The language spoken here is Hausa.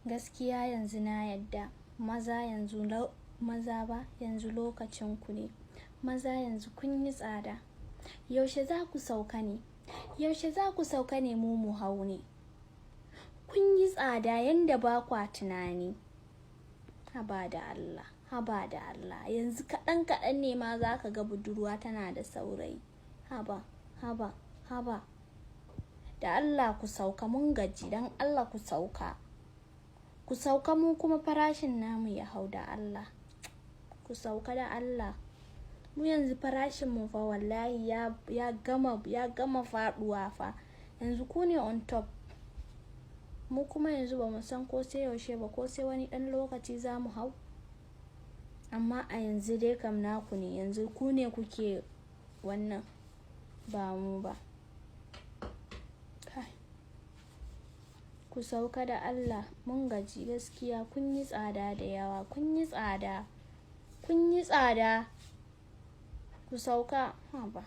Gaskiya yanzu na yadda maza yanzu, maza ba yanzu lokacin ku ne. Maza yanzu kun yi tsada. Yaushe za ku sauka ne? Yaushe za ku sauka ne mu mu hau ne? Kun yi tsada yanda ba kwa tunani. Haba da Allah, haba da Allah. Yanzu kaɗan kaɗan ne ma za ka ga budurwa tana da saurayi. Haba, haba, haba. Da Allah ku sauka, mun gaji. Don Allah ku sauka. Ku sauka mu kuma farashin namu ya hau, da Allah. Ku sauka da Allah. Mu yanzu farashin mu fa wallahi ya gama faɗuwa fa. Yanzu ku ne on top. Mu kuma yanzu ba mu san ko sai yaushe ba, ko sai wani ɗan lokaci za mu hau. Amma a yanzu dai kam naku ne. Yanzu ku ne kuke wannan, ba mu ba. Kai. Ku sauka da Allah, mun gaji gaskiya. Kun yi tsada da yawa. Kun yi tsada. Kun yi tsada. Ku sauka. Haba.